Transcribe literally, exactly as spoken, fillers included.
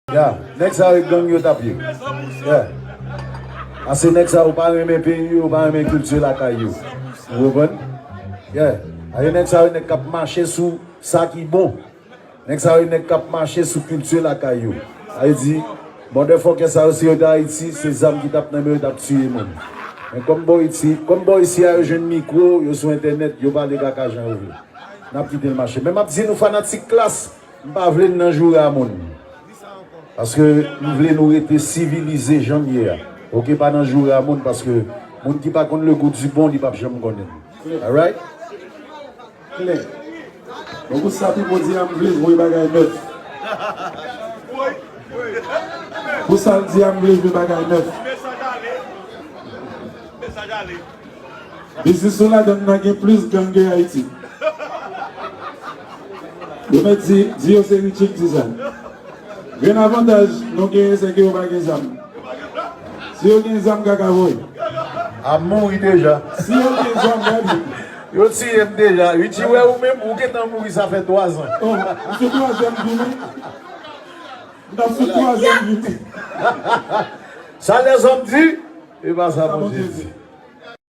Ya, nèg sa yo gang yo t ap ye. Ya. Ase nèg sa yo pa renmen peyi yo, pa renmen kilti lakay yo. Ou konprann? Ya. Ase nèg sa yo nèg k ap mache sou sa ki bon. Nèg sa yo nèg k ap mache sou kilti lakay yo. Sa vle di, motherfucker sa yo si yo te Ayiti, se zam ki t ap nan men yo, yo t ap tiye moun. Men kòm bò isi, kòm bò isi a yo jwenn mikwo, yo sou entènèt, yo pale kaka jan yo vle. N ap kite l mache. Men m ap di nou fanatik Klass, m pa vle n nan joure a moun. Paske m vle nou rete sivilize jan n ye a. Oke, pa nan joure a moun, paske moun ki pa konn le goût du bon, li p ap janm konnen l. Alright? Klè. Bon, pou sa Pipo di a, m vle jwe bagay nèf. Pou sa l di a, m vle jwe bagay nèf. Biznis nou ladann nan gen plis gang ke Ayiti. Yo mèt di, di yo se Richie ki di sa. Grenn avantaj nou genyen, se ke yo pa gen zam. Si yo gen zam, kaka voye. Ap mouri deja. Si yo gen zam, gade. Yo tiye m deja. Richie wè ou menm, ou gentan mouri, sa fè twa zan. Oh, m sou twazyèm vi, wi. M t ap sou twazyèm vi. Sa lèzòm di, e pa sa Bondye di.